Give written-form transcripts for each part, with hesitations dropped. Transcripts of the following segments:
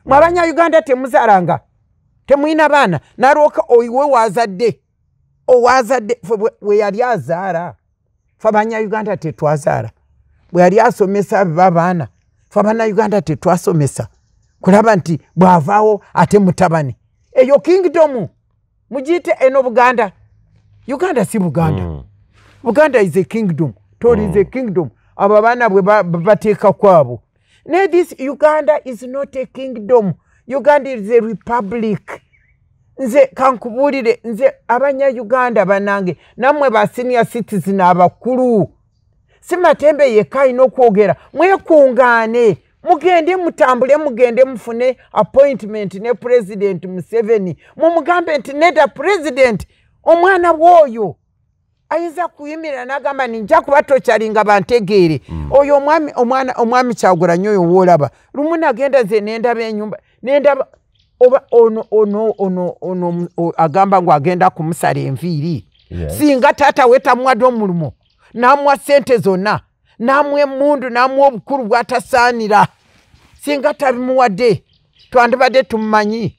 Mwe Abanya-Uganda temuzaalanga, temulina baana. Nalwoka oiwe wazadde, owazadde we yali azaala. Fe Abanya-Uganda tetwazaala. Bwe yali asomesa babaana, fe Abanya-Uganda tetwasomesa. Kulaba nti bw'avaawo ate mutabani. Eyo kingdom mugiyite eno Buganda. Uganda si Buganda. Buganda is a kingdom. Tori is a kingdom. Abo abaana bwe bateeka kwabo. Naye this Uganda is not a kingdom. Uganda is a republic. Nze kankubuulire, nze Abanya-Uganda bannange, nammwe ba senior citizen abakulu, si Matembe yekka alina okwogera. Mwekuŋŋaane, mugende mutambule, mugende mufune appointment ne President Museveni, mumugambe nti nedda President, omwana bw'oyo ayinza kuyimirira n'agamba nti nja kuba tokyalinga bantegeere. Oyo omwami, omwana, omwami Kyagulanyi oyo woolaba, lumu nagenda nze nendaba ennyumba, nendaba oba ono, ono, ono, ono, agamba ngu agenda kumusala enviiri. Singa taata we tamuwadde omulimu, n'amuwa ssente zonna, n'amuwa emmundu, n'amuwa obukulu bw'atasaanira, singa tabimuwadde, twandibadde tumumanyi,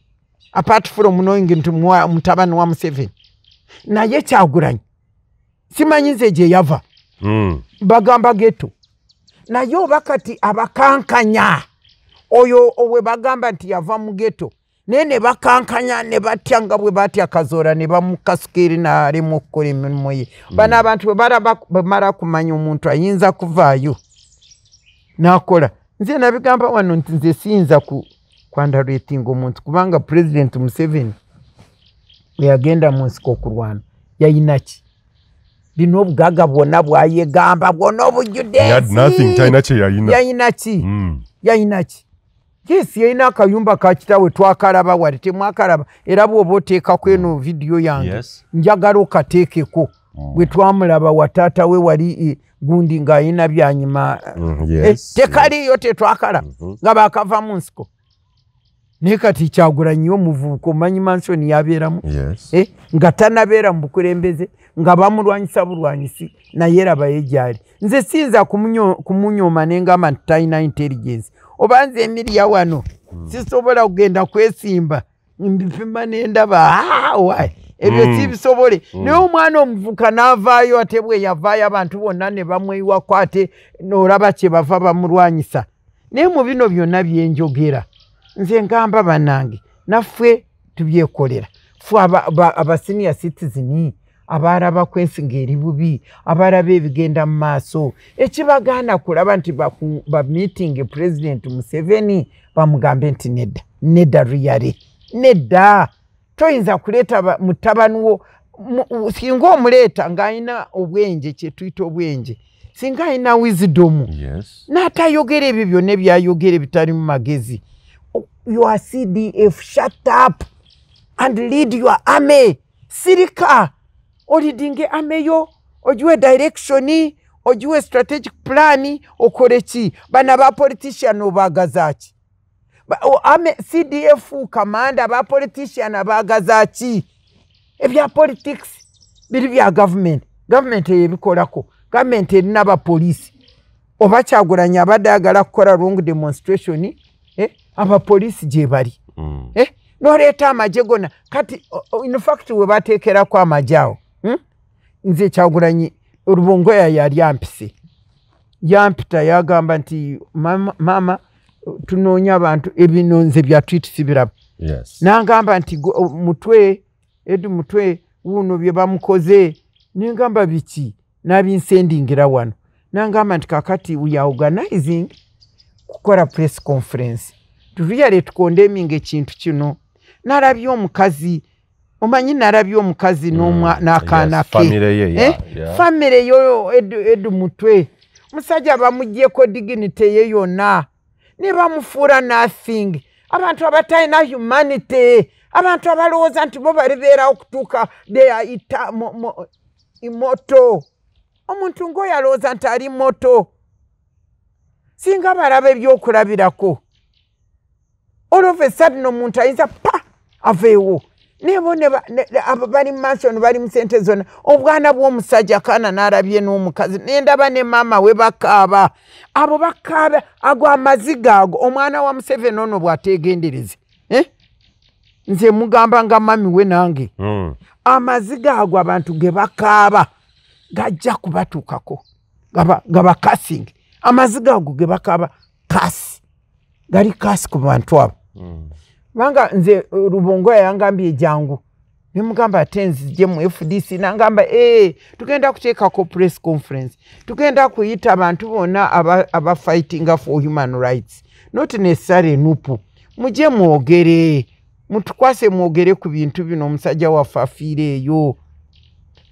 apart from knowing nti mutabani wa Museveni. Naye Kyagulanyi simanyi nze gye yava. Bagamba ghetto. Naye oba kati abakankanya oyo we bagamba nti yava mu ghetto, naye ne bakankanya ne batya nga bwe batya Kazoora ne bamukasuka eri n'alema okukola emirimu ye. Bano abantu bwe bamala kumanya omuntu ayinza kuvaayo n'akola. Nze nabigamba wano nti nze siyinza kwandaratinga omuntu, kubanga President Museveni bwe yagenda mu nsiko okulwana yayina ki? Bino obugagga bwonna bwayegamba bwonna obujjudde He had nothing, ensi. talina kye yalina. Yayina ki? Yayina ki? Yes, yalina akayumba ka kitaawe, twakalaba wali, temwakalaba. Era bw'oba oteekako eno vidiyo yange, njagala okateekeko. Bwe twamulaba wa taata we wali gundi ng'ayina byanyima. Tekaliiyo, tetwakala. Nga baakava mu nsiko. Naye kati Kyagulanyi omuvubuka omanyi mansion yabeeramu. Nga tannabeera mu bukulembeze, nga bamulwanyisa bulwanyisi, naye rabayo gy'ali. Nze siyinza kumunyooma ne ngamba nti talina intelligence. Oba nze Emilia wano, sisobola kugenda kwesimba, mbipima ne ndaba, why? Ebyo sibisobole. Naye omwana omuvubuka n'avaayo, ate bwe yavaayo abantu bonna ne bamweyiwako, ate n'olaba kye bava bamulwanyisa. Naye mu bino byonna bye njogera, nze ngamba bannange, naffe tubyekolera. Ffe aba senior citizen, abalaba ku ensi ng'eri bubi, abalaba ebigenda mu maaso, ekibagaana kulaba nti ba meeting President Museveni, bamugambe nti nedda, nedda really, nedda. Toyinza kuleeta mutabani wo, singa omuleeta ng'alina obwenge, kye tuyita obwenge, singa alina wisdom, n'atayogera ebyo byonna ebyayogera ebitali mu magezi. You are CDF, shut up and lead your army. Sirika, oleadinge army yo, ogiwe direction, ogiwe strategic plan, okole ki? Bano ba politician obaagaza ki? Army, CDF commander, ba politician abaagaza ki? Ebya politics biri bya government. Government ebikolako. Government erina abapoliisi. Oba Kyagulanyi abadde ayagala kukola wrong demonstration, abapoliisi gye bali. N'oleeta amagye gonna. Kati, in fact, we bateekerako amagye awo. Nze Kyagulanyi Rubongoya yali ampise. Yampita yagamba nti mama, mama tunoonya abantu, ebino nze bya tweet sibiraba. N'angamba nti Mutwe, Edu Mutwe, wuno bye bamukoze. Nengamba biki? N'abinsendingira wano. N'angamba nti kakati we are organizing kukola press conference. Really tucondemning ekintu kino. Nalabye omukazi, omanyi nalabye omukazi n'akaana ke. Family ye, yeah, yeah. Family yo Edu Mutwe. Musajja bamuggyeko dignity ye yonna. Ne bamufuula nothing. Abantu abatalina humanity, abantu abalowooza nti bo balibeerawo okutuuka they are immortal. Omuntu ng'oyo alowooza nti ali mortal. Singa balaba ebyokulabirako. All of a sudden omuntu ayinza pa aveewo. Nebo abo bali mansion, bali mu sente zonna. Obwana bw'omusajja kaana n'alabye n'omukazi, nendaba ne maama we bakaaba. Abo bakaaba, ago amaziga ago omwana wa Museveni ono bw'ateegendereze. Nze mugamba nga mami we nange. Amaziga ago abantu ge bakaaba gajja kubatuukako. Gaba cursing. Amaziga ago ge bakaaba kasi. Gali kasi ku bantu abo. Banga nze Rubongoya yangambye jangu. Nimugamba ate nzije mu FDC, nangamba tugenda kuteekako press conference. Tugenda kuyita abantu bonna aba fighting for human rights. Not necessarily NUP. Muje mwogere. Mutukwase mwogere ku bintu bino omusajja waffe afiire eyo.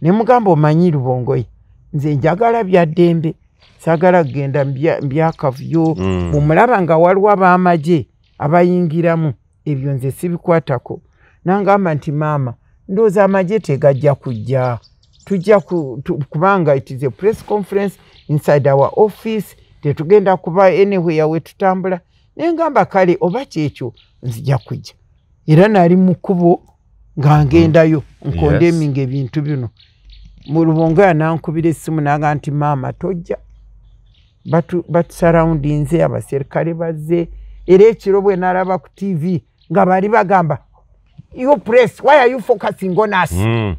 Nemugamba omanyi Rubongoya, nze njagala bya ddembe. Saagala kugenda mbyakavuyo. Bw'omulaba nga waliwo ab'amagye abayingiramu, ebyo nze sibikwatako. Nangamba nti maama, ndowooza amagye tegajja kujja. Tujja kubanga it is a press conference inside our office, tetugenda kuba anywhere we tutambula. Nengamba kale oba kyekyo nzija kujja. Era nali mu kkubo nga ngendayo nkondeminga ebintu bino. Mu Rubongoya nankubira essimu n'agamba nti maama tojja. Batusurroundinze, abaserikale bazze. Era ekiro bwe nalaba ku TV nga bali bagamba, you press, why are you focusing on us?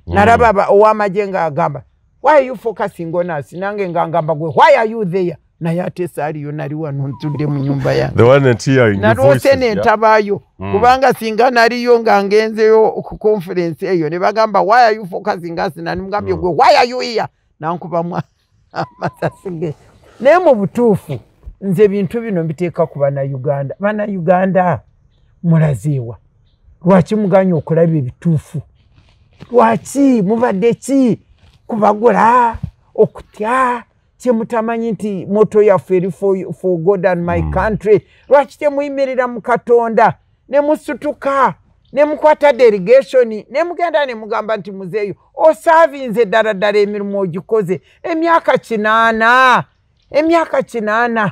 Nalaba ow'amagye nga agamba, why are you focusing on us? Nange nga ngamba gwe, why are you there? Naye ate saaliyo, nali wano ntudde mu nyumba yange. The one that hearing the Naloose voices, nentabaayo. Kubanga singa naliyo nga ngenzeyo ku conference eyo ne bagamba why are you focusing us? Nani mugambye gwe, why are you here? Nankubamu amasasi ge. Naye mu butuufu nze ebintu bino mbiteeka ku Bannayuganda. Bannayuganda mulazeewa. Lwaki muganya okulaba ebituufu? Lwaki mubadde ki kubagula okutya kyemutamanyi nti moto yaffe eri for God and my country? Lwaki temuyimirira mu Katonda ne musutuka ne mukwata delegation ne mugenda ne mugamba nti muzeeyo osaavinze ddala ddala emirimu ogikoze emyaka 8, emyaka 8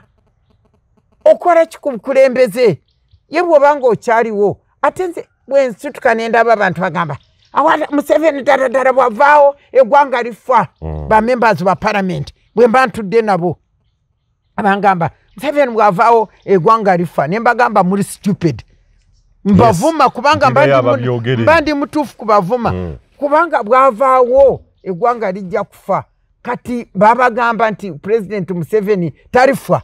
okola ki ku bukulembeze? Ye bw'obanga okyaliwo. Ate nze bwe nsituka ne ndaba abantu bagamba awa Museveni ddala ddala bw'avaawo eggwanga lifa. Ba members ba parliament bwe mba ntudde nabo abangamba Museveni bw'avaawo eggwanga lifa, ne mbagamba muli stupid. Mbavuma kubanga mba ndi mutuufu kubavuma. Kubanga bw'avaawo eggwanga lijja kufa. Kati babagamba nti President Museveni talifa.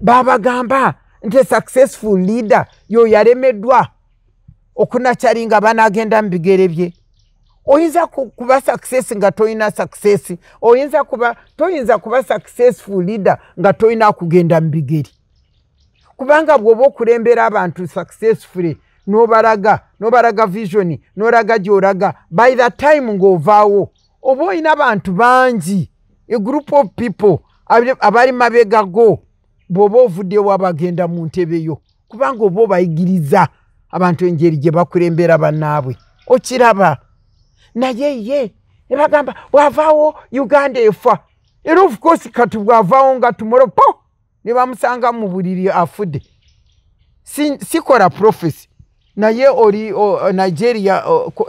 Babagamba nti successful leader yo yalemeddwa okunakyalinga banagenda mu bigere bye. Oyinza kuba success nga toyina success. Oyinza kuba toyinza kuba successful leader nga toyina kugenda mu bigere. Kubanga bw'oba okulembera abantu successfully, n'obalaga vision, n'olaga gy'olaga, by the time ng'ovaawo oba oyina abantu bangi, a group of people abali mabega go, bw'oba ovuddewo abagenda mu ntebe yo, kubanga oba obayigiriza abantu engeri gye bakulembera bannaabwe. Okiraba. Naye ye ne bagamba bw'avaawo Uganda efa. Era of course kati bw'avaawo nga tomorrow po ne bamusanga mu buliri afudde. Sikola prophecy. Naye oli Nigeria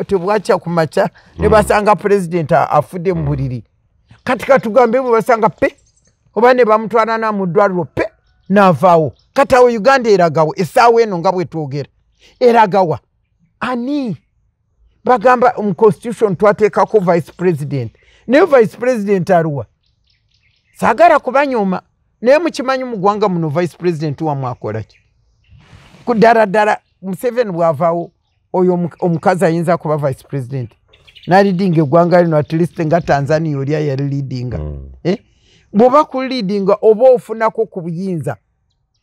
tebwakya ku makya ne basanga president afudde mu buliri. Kati katugambe bwe basanga pe oba ne bamutwala na mu ddwaliro pe n'avaawo. Kati awo Uganda eragawo essaawa eno nga bwe twogera eragawa. Ani bagamba mu constitution twateekako vice president, naye vice president aruwa? Saagala kubanyooma, naye mukimanyi mu ggwanga muno vice president wammwe akola ki? Ku ddala ddala Museveni bw'avaawo oyo omukazi ayinza kuba vice president n'aleadinga eggwanga lino, at least nga Tanzania oli yali leadinga. Bw'oba ku leadinga oba ofunako ku buyinza.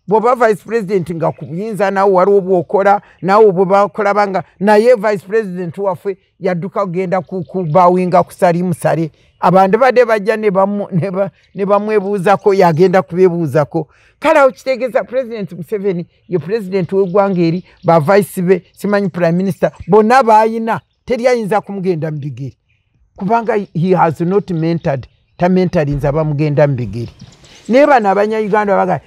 Bw'oba vice president nga ku buyinza naawe waliwo bw'okola, naawe bwe bakulabanga. Naye vice president waffe yadduka kugenda kubawinga ku Salim Saleh. Abantu badde bajja ne bamwebuuzako, yagenda kubeebuuzako. Kale awo kitegeeza President Museveni ye president w'eggwanga eri, ba vice be, simanyi prime minister, bonna baayina, teri ayinza kumugenda mu bigere. Kubanga he has not mentored, tamentorinze abamugenda mu bigere. Naye bano Abannayuganda bagamba,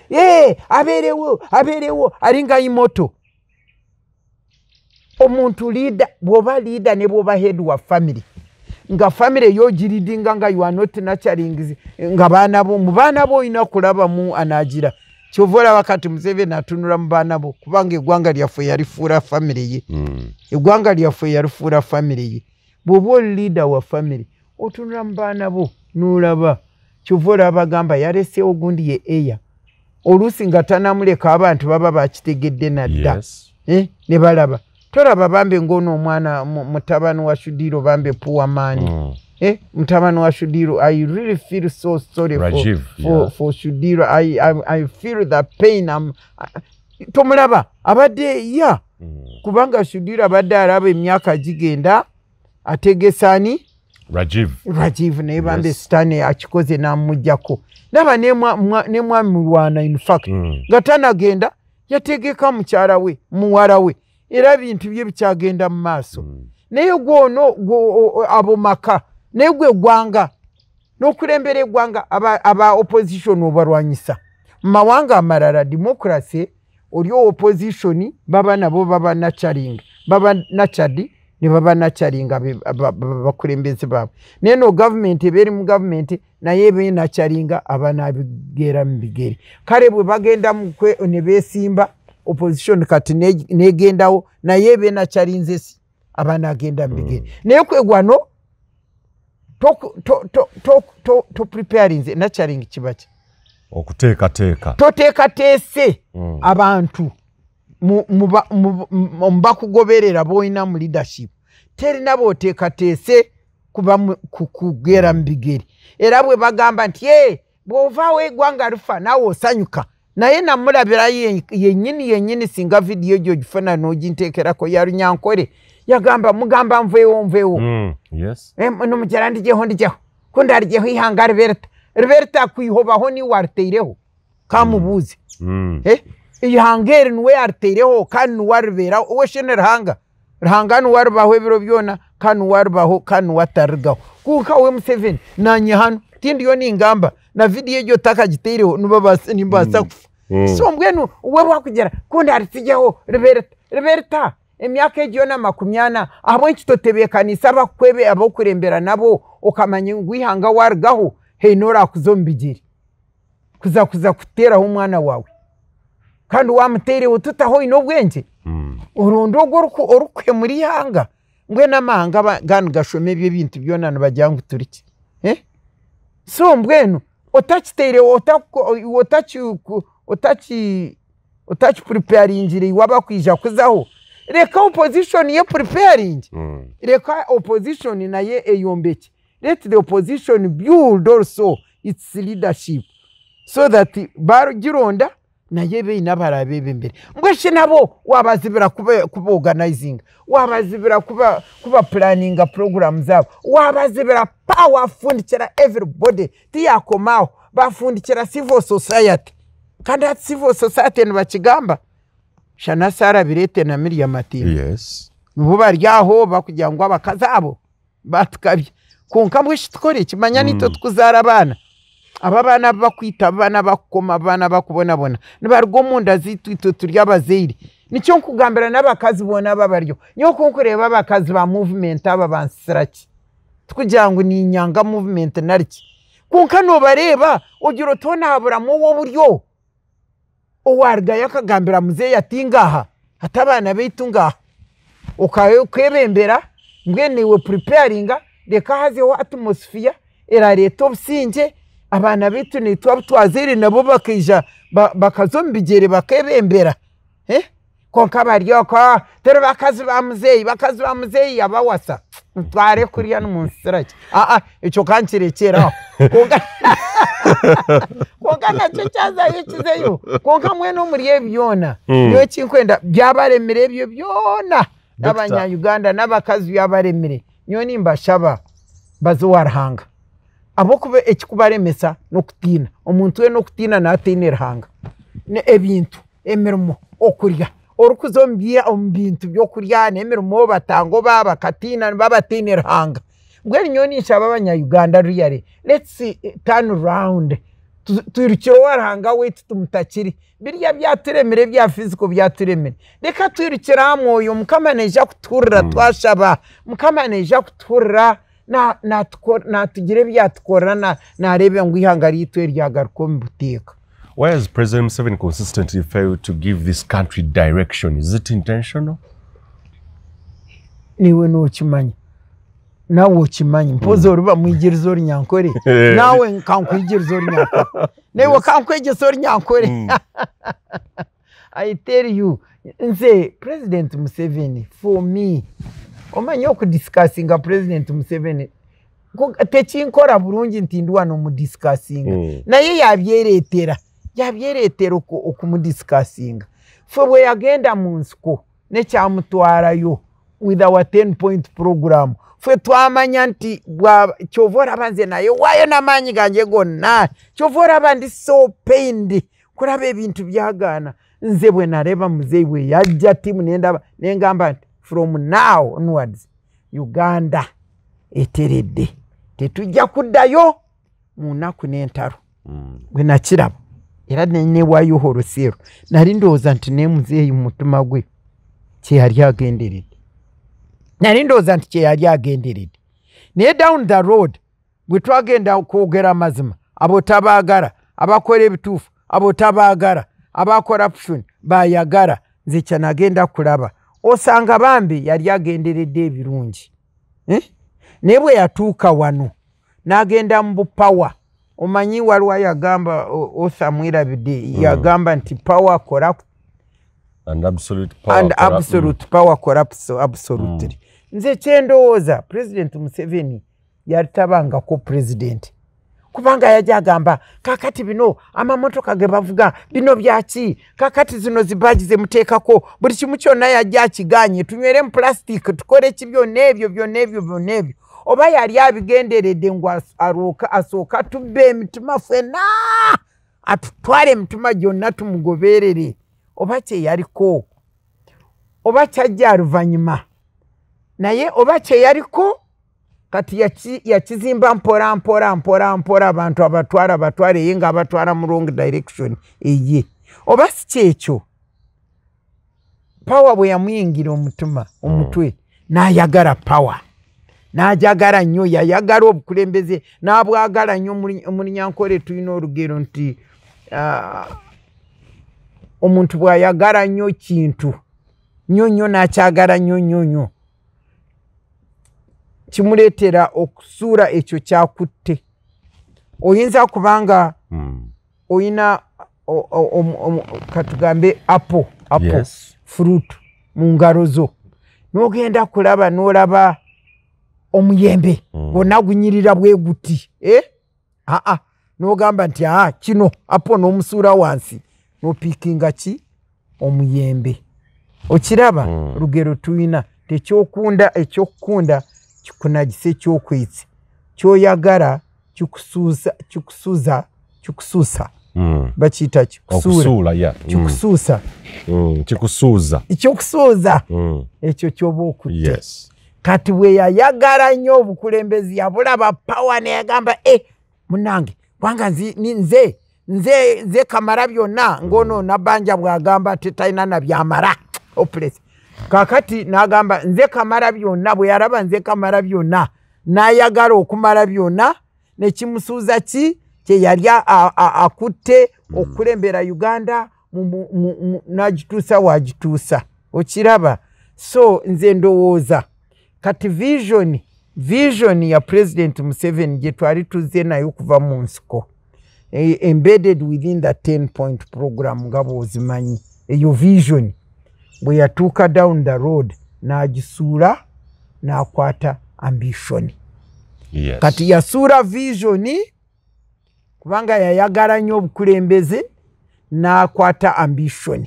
abeerewo, abeerewo, alinga imoto. Omuntu leader bw'oba leader ne bw'oba head wa family, nga family yo giridinga nga you are not nurturing, nga baana bo, mu baana bo olina kulabamu anagira. Kyova olaba kati Museveni atunula mu baana bo, kubanga eggwanga lyaffe yalifuula family ye. Eggwanga lyaffe yalifuula family ye. Bw'oba oli leader wa family, otunula mu baana bo n'olaba. Kyova olaba bagamba yaleseewo gundi ye eya. Oluusi nga tanamuleka abantu baba bakitegedde nadda. Ne balaba. Tolaba bambe ng'ono omwana mutabani wa Shudiro bambe poor man. Mutabani wa Shudiro, I really feel so sorry Rajiv, for Shudiro. I feel the pain. Tomulaba abadde ya kubanga Shudiro abadde alaba emyaka gigenda ategesaani Rajiv naye bambe Sitaani akikoze n'amuggyako. Naba ne mwami Mulwana in fact nga tanagenda yategeka mukyala we muwala we, era bintu bye bikyagenda mu maaso. Naye gwono abo maka naye gwe eggwanga n'okulembera eggwanga aba opposition obalwanyisa. Mu mawanga amalala democracy oli opposition baba nabo baba nurturing, baba nurtured ne baba nurturing abakulembeze baabwe. Naye no government eba eri mu government naye eba nurturinga abanaabigera mu bigere. Kale bwe bagenda ne beesimba opposition kati negendawo naye eba nurturinze si abanagenda mu bigere. Naye kwe gwano to preparing nurturing kiba ki? Okuteekateeka. Toteekateese abantu mubakugoberera b'olina mu leadership. Terina b'oteekateese kuba kugera mu bigere. Era bwe bagamba nti bw'ovaawo eggwanga lifa naawe osanyuka. Naye namulabira yennyini yennyini singa vidiyo gyo gifuna n'oginteekerako ya Runyankore. Yagamba mugamba nveewo nveewo. N'omukyala ndijeho ndijeho. Kundi arijeho ihanga riberta. Riberta kwihobaho niwe ariteireho. Kamubuuze. Ihanga eri niwe ariteireho kandi niwe aribeeraho. Owe shene Ruhanga. Ruhanga niwe aribaho ebiro byona kandi niwe aribaho kandi niwe atarigaho. Kuka we Museveni nanye hano tindiyo ningamba na vidiyo egyo takagiteireho nimbaasa kufa. So mbwenu we bwakugera kundi arisigeho Riberta. Riberta emyaka egyo na 40 ahabw'eki totebeekanisa abakwebe abokurembera nabo okamanya ngu ihanga warugaho heine orakuza omu bigere kuza kuteeraho omwana waawe kandi wamuteireho tutaho oine obwengye oronda ogwo orikuhemura ihanga. Mbwenu amahanga ganu gashoma ebyo ebintu byona nibagira ngu turiki. So mbwenu otakiteireho otakipreparingire iwe abakwija kuzaho. Reka opposition ye preparing. Reka opposition naye eyombeke. Let the opposition build also its leadership so that bagironda naye beina barabe mbere. Mbweshe nabo wabazibira kuba organizing, wabazibira kuba planning program zabo, wabazibira power fundikira everybody tiyakomaho bafundikira civil society. Kandi at civil society nibakigamba Shana Sara Birete na Miriam Matimba. Nibo bari aho bakugira ngo abakazi abo batukabye. Konka mbwe tukore kimanya nitwe tukuzara abaana. Aba baana bakwita, abaana bakukoma, abaana bakubonabona nibaruga omunda zitu itwe turi abazaire. Nikyo nkugambira n'abakazi boona aba baryo. Nyowe kunkureeba abakazi ba movement aba bansiraki tukugira ngu ninyanga movement nariki. Konka nobareeba ogira oti onahaburamu ow'oburyo owarugayo akagambira muzeeyi ati ngaha ati abaana baitu ngaha okwebembera mbwenu iwe preparinga reka hazeho atmosphere erareeta obusingye abaana baitu nitwe abu twazaire nabo bakaija bakaza omu bigyere bakebembera. Konka bari okwo turi bakazi ba muzeeyi, bakazi ba muzeeyi abawasa ntware kurya n'omunsiraki. Ekyo kankirekyeraho. Konka nakyo kyazayo kizeyo. Konka mwena omuri ebyo byona nyowe ekinkwenda byabaremire ebyo byona n'abanya-Uganda n'abakazi byabaremire. Nyowe nimbashaba baze owa Ruhanga. Ahabw'okuba ekikubaremesa n'okutiina. Omuntu we n'okutiina naatiina Ruhanga. Ebintu, emirimo, okurya. Orikuza omu bintu by'okurya n'emirimo batanga oba bakatiina nibabatiina Ruhanga. Mbwenu nyowe ninshaba abanya-Uganda really, let's turn round. Twirukire owarahanga waitu tumutakire. Birya byaturemire bya physical byaturemire. Reka twirukire aha mwoyo, Mukama naija kutuhurira twashaba. Mukama naija kutuhurira natugira ebyatukorera nareeba ngu ihanga ryaitu eryagaruka omu buteeka. Why has President Museveni consistently failed to give this country direction? Is it intentional? Niwe n'okimanya. Nawe okimanyi. Mpozi oriba mwigiriza Orunyankore. Nawe nkankwigiriza Orunyankore. Nawe kankwegesa Orunyankore. I tell you, nze President Museveni, for me, omanyi okudiscussinga President Museveni, tekinkora bulungi nti ndi wano mudiscussinga. Naye yabyereetera. Yabyereetera okumudiscussinga. Ffe bwe yagenda mu nsiko nekyamutwarayo with our 10-point program. Ffe twamanya nti kyova oraba nze naye waayo n'amaanyi gange gonna. Kyova oraba ndi so pained kuraba ebintu byagaana. Nze bwe nareba muzeeyi bwe yajja tiimu nendaba nengamba nti from now onwards Uganda eteredde. Tetujja kuddayo mu nnaku n'entalo. Bwe nakiraba era newaayo horoseero. Nali ndowooza nti ne muzeeyi mu mutima gwe kye yali agenderedde. Nali ndowooza nti kye yali agenderedde. Naye down the road bwe twagenda kwogera amazima, abo tabaagala, abakola ebituufu abo tabaagala, aba corruption bayagala. Nze kyanagenda kulaba osanga bambi yali agenderedde ebirungi. Naye bwe yatuuka wano n'agenda mu bupawa. Omanyi waliwo yagamba Osamwirabidde yagamba nti power corrupt and absolute power, and absolute power corrupts absolutely. Nze kyendowooza President Museveni yali tabangako president. Kubanga yajja agamba kakati bino amamotoka ge bavuga bino byaki, kakati zino zibaji zemuteekako buli kimu kyonna yajja akiganye, tunywere mu plastic tukole ki byonna ebyo byonna ebyo byonna ebyo. Oba yali abigenderedde ngu asooka tubbe emitima ffenna atutwale emitima gyonna tumugoberere. Oba kye yaliko oba kyajja luvannyuma, naye oba kye yaliko kati yakizimba mpora mpora mpora mpora abantu abatwara abatwara ye nga abatwara mu wrong direction eye. Oba si kyekyo, power bwe yamuyingira omutima omutwe n'ayagala power, n'ajagala nnyo, yayagala obukulembeze n'abwagala nnyo. Mu Runyankore tulina olugero nti omuntu bw'ayagala nnyo kintu nnyo nnyo n'akyagala nnyo nnyo nnyo kimuleetera okusuula ekyo kyakutte. Oyinza kubanga oyina katugambe apple yes, fruit mu ngalo zo, n'ogenda kulaba n'olaba omuyembe gwonna gunyirira bwe guti, n'ogamba nti kino apple n'omusuula wansi n'opiikinga ki omuyembe. Okiraba lugero tulina tekyokunda ekyokukunda kikunagisa ekyokwitsi kyoyagala kikusuusa kikusuuza kikusuusa bakiyita kikusuula kikusuusa kikusuuza ekyokusuuza ekyo kyoba okutte. Kati bwe yayagala nnyo obukulembeze yabulaba power neyagamba munnange kubanga nze nze nze kamara byonna ng'ono Nabbanja bw'agamba tetalina na byamala hopeless. Kakati n'agamba nze kamara byonna, bwe yalaba nze kamara byonna n'ayagala okumala byonna nekimusuuza ki kye yali akutte okulembera Uganda n'agituusa wagituusa. Okiraba? So nze ndowooza kati vision ya President Museveni gye twali tuzze nayo kuva mu nsiko, embedded within the 10-point program nga bw'ozimanyi, eyo vision bwe yatuuka down the road n'agisuula n'akwata ambition. Yes. Kati yasuula vision kubanga yayagala nnyo obukulembeze n'akwata ambition.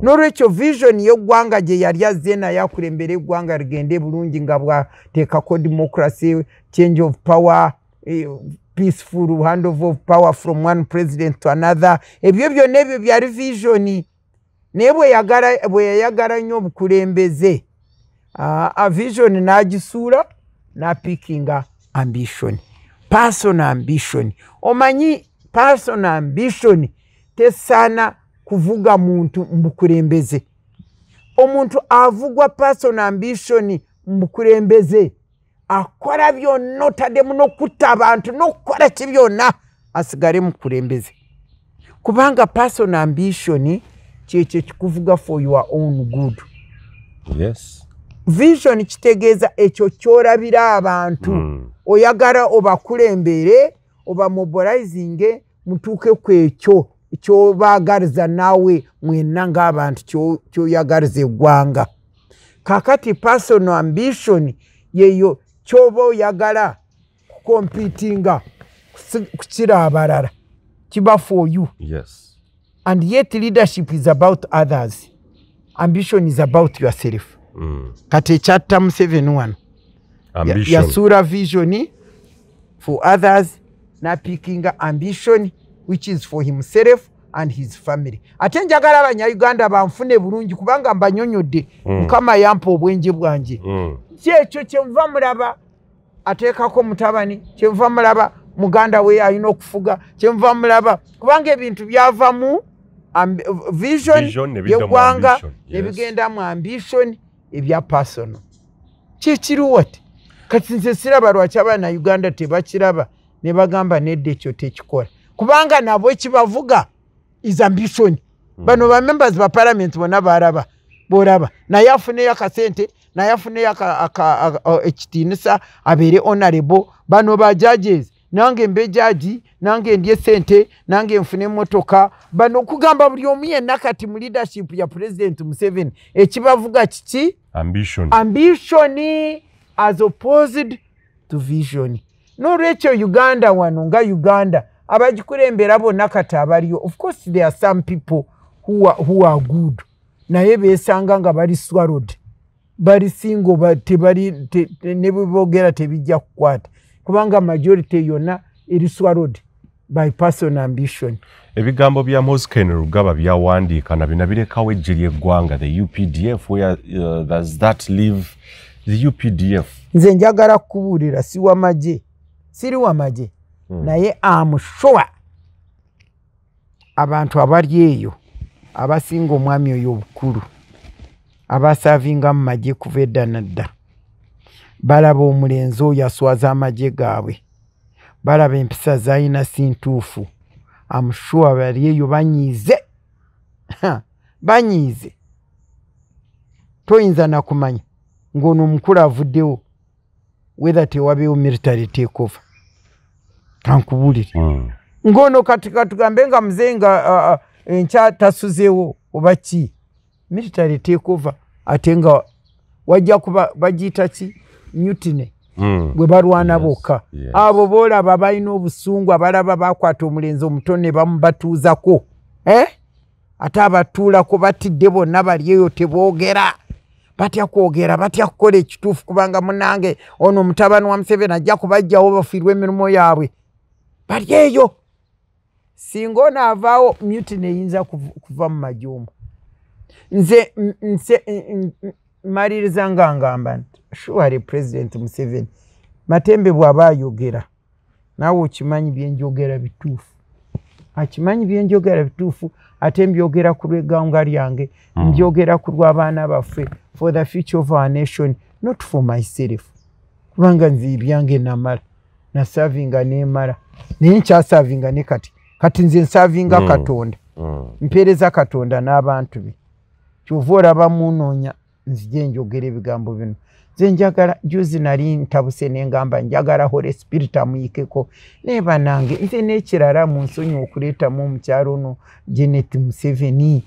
N'olwekyo vision y'eggwanga gye yali azze naye akulembera eggwanga ligende bulungi nga bwateekako democracy, change of power, peaceful handover of power from one president to another. Ebyo byonna ebyo byali vision. Naye bwe yayagala nnyo obukulembeze, a vision n'agisuula n'apiikinga ambition, personal ambition. Omanyi Personal ambition tesaana kuvuga muntu mubukulembeze. Omuntu avugwa personal ambition mubukulembeze akola byonna, otaddemu n'okutta abantu n'okukola ki byonna, asigale mukulembeze, kubanga personal ambition kyekyo kikuvuga for your own good. Vision kitegeeza ekyo kyolabira abantu, oyagala obakulembere, obamobilizinge mutuuke ku ekyo kyobaagaliza naawe mwenna ng'abantu, kyoyagaliza eggwanga. Kakati personal ambition yeyo kyoba oyagala kucompetinga kukira abalala, kiba for you. And yet leadership is about others, ambition is about yourself. Kati ekyatta Museveni wano, yasuula vision for others napickinga ambition which is for himself and his family. Ate njagala Abannayuganda banfune bulungi, kubanga mbanyonyodde. Mukama yampa obwenje bwanje. Kyekyo kyenva mulaba ateekako mutabani, kyenva mulaba muganda we alina okufuga, kyenva mulaba, kubanga ebintu byava mu vision yeggwanga nebigenda mu ambition ebya personal. Kyekiriwo ti kati nze siraba lwaki Abannayuganda tebakiraba ne bagamba nedda, ekyo tekikola, kubanga nabo ekibavuga is ambition. Bano ba members ba parliament bonna baraba boraba naye afuneyo akasente, naye afuneyo ekitiinisa, abeere honorable. Bano ba judges, nange mbe jaji, nange ndye sente, nange nfune emotoka. Bano kugamba buli omu yenna kati mu leadership ya President Museveni ekibavuga kiki? Ambition. Ambition as opposed to vision. Nolwekyo Uganda wano nga Uganda, abagikulembera bonna kati abaliyo, of course there are some people who are good, naye besanga nga bali swallowed, bali single, tebali ne bwe tebijja kukwata, kubanga majority yonna eri swallowed by personal ambition. Ebigambo bya Muhoozi Kainerugaba byawandiika na bino birekawo eggye ly'eggwanga, the UPDF. Where does that leave the UPDF? Nze njagala kukubuulira, si wamagye, siri wamagye, naye am sure abantu abali eyo abasinga omwami oyo obukulu, abaservinga mu magye kuva edda nadda, balaba omulenzi oyo aswaza amagye gaabwe, balaba empisa zalina si ntuufu. Am sure bali eyo banyiize, banyiize. Toyinza nakumanya ng'ono omukulu avuddewo whether tewabeewo military takeover. Kankubuulire, ng'ono kati katugambe nga muzeeyi nga enkya tasuzeewo oba ki, military takeover, ate nga wajja kuba bagiyita ki, mutiny, bwe balwana bokka. Abo boolaba balina obusungu, abalaba bakwata omulenzi omuto ne bamubatuuzako, eh? Ate abatuulako batidde bonna, bali eyo teboogera, batya kwogera, batya kukola ekituufu, kubanga munange ono omutabani wa Museveni ajja kubajjawo bafiirwe emirimu yaabwe. Bali eyo, singa ono avaawo, mutiny eyinza kuva mu magye omwo. Nze nse maliriza nga ngamba nti surely President Museveni, Matembe bw'aba ayogera, naawe okimanyi byenjogera bituufu, akimanyi byenjogera bituufu, ate mbyogera ku lw'eggwanga lyange, mbyogera ku lw'abaana baffe, for the future of our nation, not for myself, kubanga nze ebyange namala, naservinga nemala, naye nkyaservinga ne kati. Kati nze nservinga Katonda, mpeereza Katonda n'abantu be. Kyova olaba munoonya nzije njogera ebigambo bino. Nze njagala, juzi nali ntabuse nengamba njagala Holy Spirit amuyikeko, naye banange nze n'ekirala mu nsonyi okuleetamu omukyalo ono Janet Museveni,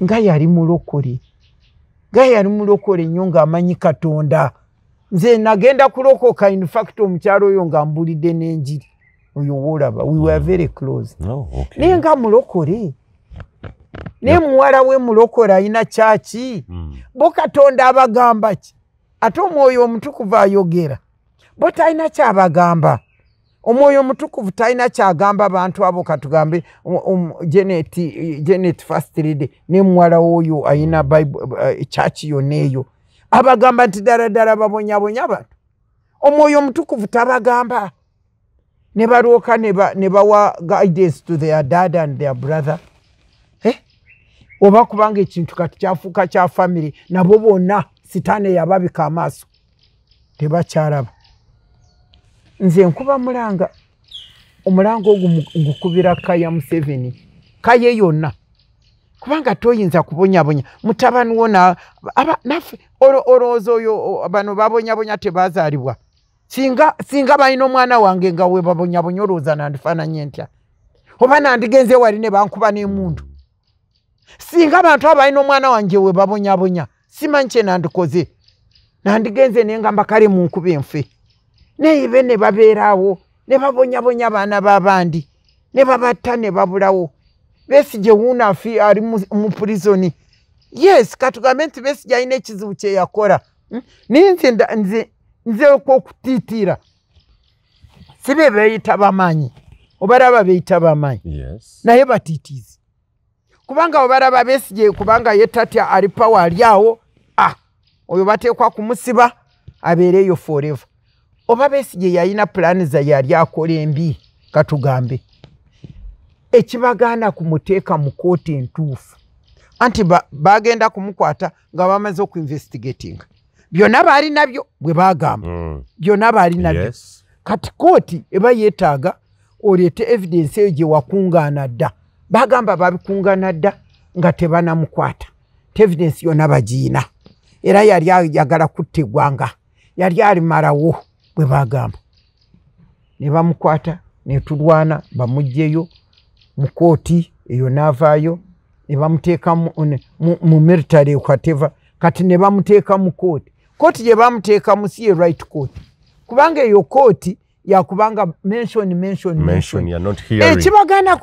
nga yali mulokole, nga yali mulokole nnyo, ng'amanyi Katonda. Nze nagenda kulokoka, in fact omukyalo oyo nga mbulidde n'enjiri oyo woolaba, we were very close. Oh, okay. Naye nga mulokole, naye muwala we mulokole, alina kyaki. Bo Katonda abagamba ki? Ate Omwoyo Omutukuvu ayogera, bo talina kyabagamba. Omwoyo Omutukuvu talina kyagamba bantu abo. Katugambe Janet First Lady ne muwala woyo ayina Bible church yonna eyo, abagamba nti ddala ddala babonyabonya abantu? Omwoyo Omutukuvu tabagamba. Ne balwoka ne bawa guidance to their dad and their brother. Oba kubanga ekintu kati kyafuuka kya family, nabo bonna sitaane yababika amaaso tebakyalaba. Nze nkuba mulanga, omulanga ogwo ngukubira kaya Museveni, kaye yonna, kubanga toyinza kubonyabonya mutabani wo naffe. Olowooza oyo bano babonyabonya tebazaalibwa? Singa balina omwana wange nga we babonyabonya, olowooza nandifaananye ntya? Oba nandigenze wali ne bankuba n'emmundu? Singa abantu abalina omwana wange we babonyabonya, simanyi kye nandikoze. Nandigenze ne ngamba kale munkuba enfe. Naye be ne babeeraawo ne babonyabonya abaana b'abandi ne babatta ne babulawo. Besigye wuuno ali mu prison. Yes, katugambe nti Besigye alina ekizibu kye yakola. Naye nze okwokutiitiira si be beeyita bamaanyi, obalaba beeyita bamaanyi. Naye batiitiizi, kubanga obalaba Besigye kubanga ye tatya, ali power, ali awo, oyo bateekwa kumusiba abeereyo forever. Oba Besigye yalina pulaani za yali akola embi, katugambe ekibagaana kumuteeka mu kooti entuufu, anti bagenda kumukwata nga bamaze okuinvestigatinga byonna baali nabyo, bwe bagamba byonna baali nabyo. Kati kooti eba yeetaaga oleete evidence eyo gye wakungaana dda. Bagamba babikungaana dda nga tebanamukwata, evidence yonna bagiina, era yali ayagala kutta eggwanga, yali alimalawo bwe bagamba. Ne bamukwata ne tulwana bamuggyeyo mu kooti eyo, n'avaayo ne bamuteeka mu military whatever. Kati ne bamuteeka mu kooti. Kooti gye bamuteekamu si ye right kooti, kubanga eyo kooti yakubanga mention mention mention, you're not hearing. Ekibagaana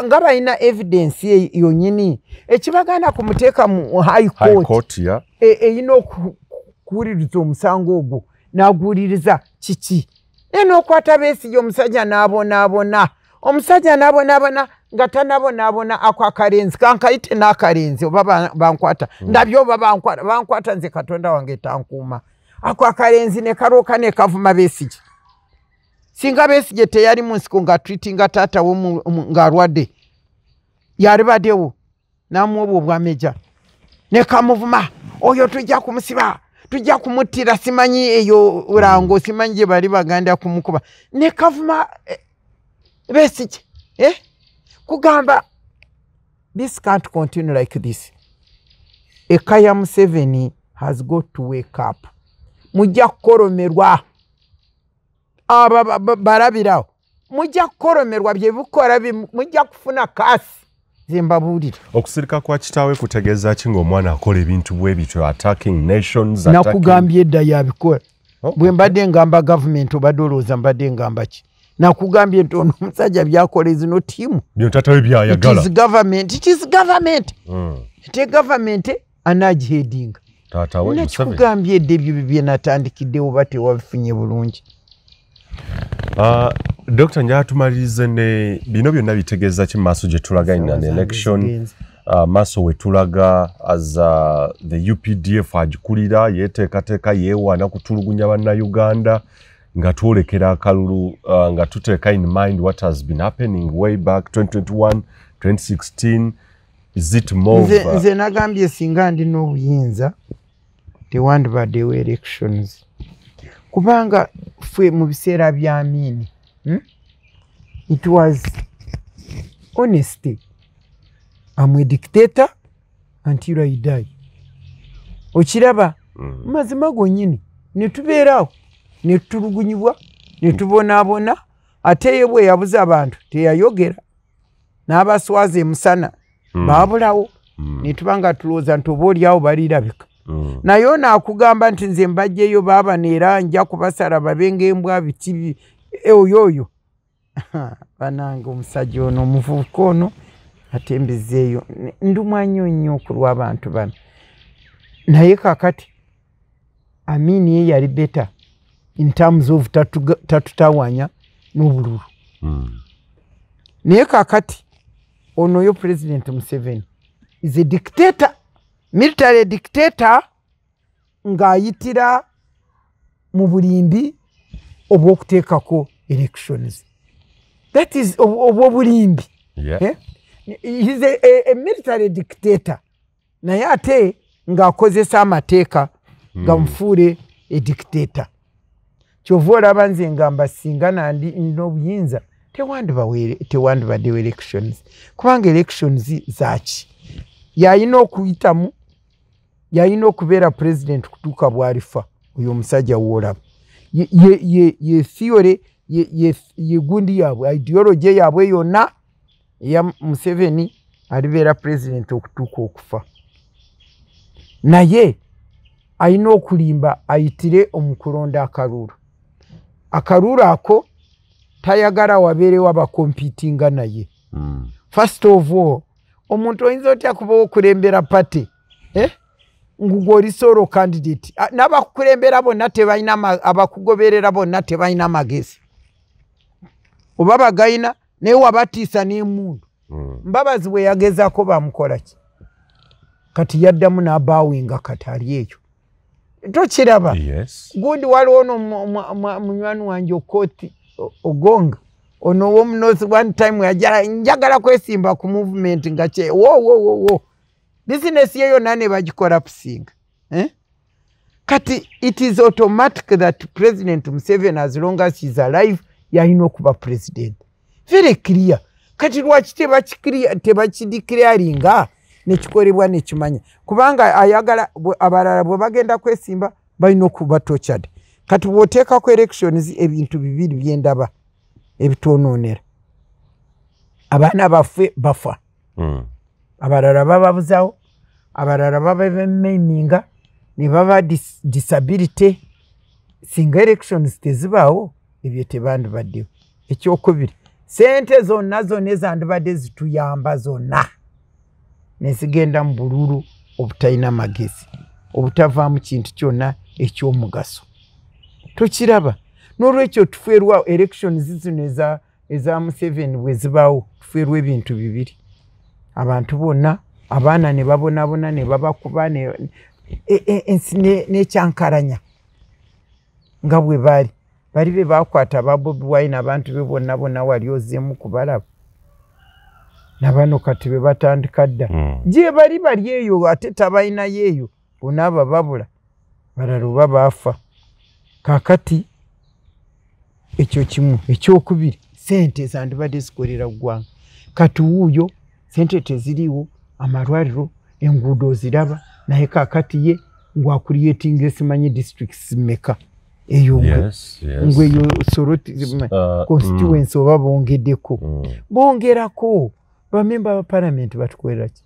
nga balina evidence yonyini, ekibagaana kumuteeka mu high court eyina okuwuliriza omusango ogwo n'aguwuliriza kiki, naye n'okwata Besigye omusajja n'abonaabona, omusajja n'abonaabona nga tanabonaabona. Ako akalenzi kankayite n'akalenzi, oba bankwata ndabye oba bankwata, nze Katonda wange tankuuma. Ako akalenzi ne kalooka ne kavuma Besigye. Singa Besigye teyali mu nsiko nga treatinga taata we ng'alwadde, yalibaddewo n'amuwa obwo obwameja ne kamuvuma, oyo tujja kumusiba, tujja kumuttira, simanyi eyo rango, simanyi gye bali baganda kumukuba, ne kavuma Besigye. Kugamba this can't continue like this. Ekaya Museveni has got to wake up. Mujja kukolomerwa, aba balabirawo, mujja kukolomerwa bye bikola, mujja kufuna kasi zembabuulira. Okusirika kwa kitaawe kutegeeza ki ng'omwana akola ebintu bwe bityo, attacking nations? Nakugambye edda yabikola. Bwe mbadde ngamba gavumenti, obadde olowooza mbadde ngamba ki? Nakugambye nti ono omusajja byakola zino tiimu bino taata we byayagala. It is government, it is government. Te government anagiheadinga. Taata we Museveni. Nakikugambye edda ebyo bye natandikiddewo, oba tewabifunye bulungi. Dr. njagala tumalirize ne bino byonna bitegeeza ki maaso gye tulaga in an election, maaso we tulaga as the UPDF agikulira yeteekateeka yeewaana kutulugunya bannayuganda nga twolekera akalulu, nga tuteeka in mind what has been happening way back 2021, 2016? Is it more Nze nagambye singa ndi n'obuyinza tewandibaddewo elections, kubanga ffe mu biseera bya Amini, It was honesty. I'm a dictator until I die. Okiraba, mazima gonyini ne tubeerawo ne tutulugunyibwa ne tubonaabona, ate ye bwe yabuza abantu teyayogera n'abaswaza emusana baabulawo, ne tuba nga tulowooza nti oba oliawo balirabika. Naye ono akugamba nti nze mbajjeyo baaba neera nja kubasala babe ng'embwa biki, oyo oyo. Banange omusajja ono omuvubuka ono ate mbizeeyo ndumwa nnyo nnyo okulw'abantu bano. Naye kaakati Amini ye yali better in terms of tatutawanya n'obululu. Naye kaakati ono yo President Museveni is a dictator, military dictator, ng'ayitira mu bulimbi obw'okuteekako elections. That is obwobulimbi. He's a military dictator, naye ate ng'akozesa amateeka gamufuule a dictator. Kyova olaba nze ngamba singa nandi n'obuyinza tewandibaddewo elections, kubanga elections zaaki? Yalina okuyitamu, yalina okubeera president kutuuka bw'alifa. Oyo omusajja woolaba ye theory ye gundi yaabwe, ideology yaabwe yonna eya Museveni, alibeera president okutuuka okufa, naye alina okulimba ayitire omukulonda akalulu. Akalulu ako tayagala wabeerewo abacompetinga naye. First of all, omuntu oyinza otya kuba okulembera party ngugwe oli sole candidate, n'abakukulembera bonna tebalina, abakugoberera bonna tebalina magezi oba bagayina, naye wabatiisa n'emundu. Mbabazi bwe yagezaako bamukola ki? Kati yaddamu n'abawinga, kati ali eyo tokiraba. Gundi waliwo no munywani wange Okoth Ogonga, ono w'omu North, one time yajala njagala kwesimba ku movement nga kye wo wo wo wo bizinesi ye yonna ne bagikola pusinga, eh? Kati it is automatic that President Museveni, as long as he's alive, yalina okuba president, very clear. Kati lwaki tebakideclaringa nekikolebwa nekimanya? Kubanga ayagala abalala bwe bagenda kwesimba balina okuba tortured. Kati bw'oteekako elections, ebintu bibiri byendaba ebitwonoonera: abaana baffe bafa, abalala bababuzawo, abalala baba bemaiminga ne baba disability. Singa elections tezibaawo, ebyo tebandibaddewo. Ekyokubiri, sente zonna zonna ezandibadde zituyamba zonna nezigenda mu bululu obutalina magezi, obutavaamu kintu kyonna ekyomugaso. Tokiraba? N'olwekyo tuferwa elections zino eza Museveni bwe zibaawo, tuferwa ebintu bibiri: abantu bonna, abaana ne babonabona ne babakuba ensi nekyankalanya nga bwe baali bali be bakwata ba Bobi Wine, abantu be bonna bonna wali ozzeemu kubalaba, nabano kati be batandika dda gye bali bali eyo, ate tabalinayo eyo bonna bababula, balala oba baafa. Kaakati ekyo kimu. Ekyokubiri, sente zandibadde zikolera ggwanga, kati wuuyo sente teziriiwo, amalwaliro, enguudo oziraba, naye kaakati ye ngwacreatinga esimanyi districts mmeka eyo ngweyo Soroti constituency oba bongeddeko, bongerako bamemba ba parliament. Batukolera ki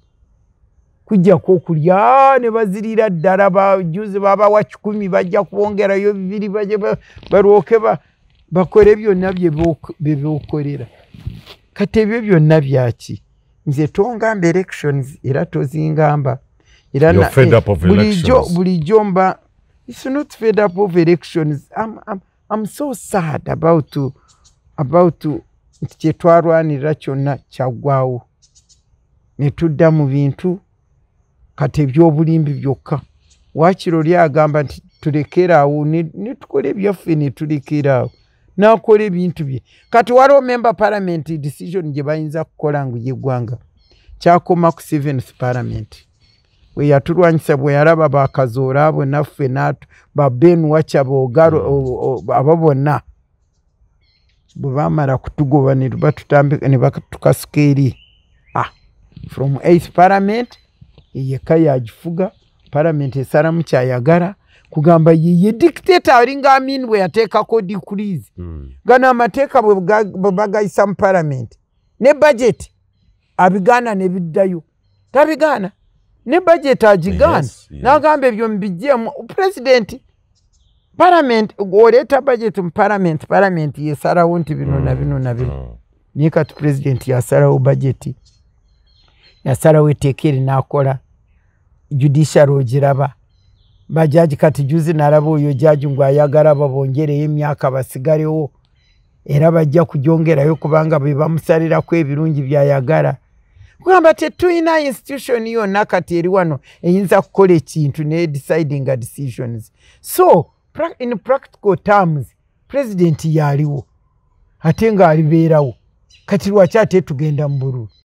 kujjako okulya ne bazirira ddala? Bajuzi babawa 100, bajja kubongerayo 200, baje balwoke bakole byonna bye byokolera. Kati ebyo byonna byaki? Nze tongamba elections, era tozingamba era bulijjo bulijjo mba. It's not fed up of elections. I'm so sad about nti kyetwalwanirira kyonna kyaggwawo ne tudda mu bintu kati ebyobulimbi byokka. Waakiri oli agamba nti tulekeraawo ne tukola ebyaffe, ne tulekeraawo n'akola ebintu bye. Kati waliwo member parliament decision gye bayinza kukola ngu yeggwanga kyakoma ku seventh parliament bwe yatulwanyisa, bwe yalaba bakazoora abo naffe ba Ben Wacha boogalo abo bonna bwe bamala kutugoba ne batutambika ne batukasuka eri. From eighth parliament yekka yagifuga, parliament esalamu kyayagala, kugamba ye dictator, alinga Amin bwe yateekako decrees. Gano amateeka bwe bagayisa mu parliament, ne budget abigaana ne biddayo, tabigaana ne budget agigaana, n'agamba ebyo mbijjemu. President, parliament, oleeta budget mu parliament, parliament yesalawo nti bino na bino na bino. Naye kati president yasalawo budget, yasalawo etteeka erinakola judiciary, ogiraba bajaji. Kati juzi nalaba oyo jaji ngu ayagala babongereyo emyaka basigalewo, era bajja kugyongerayo kubanga be bamusalirako ebirungi byayagala. Kugamba tetulina institution yonna kati eri wano eyinza kukola ekintu ne decidinga decisions. So in practical terms, president yaliwo ate ng'alibeerawo. Kati lwaki ate tugenda mu bululu?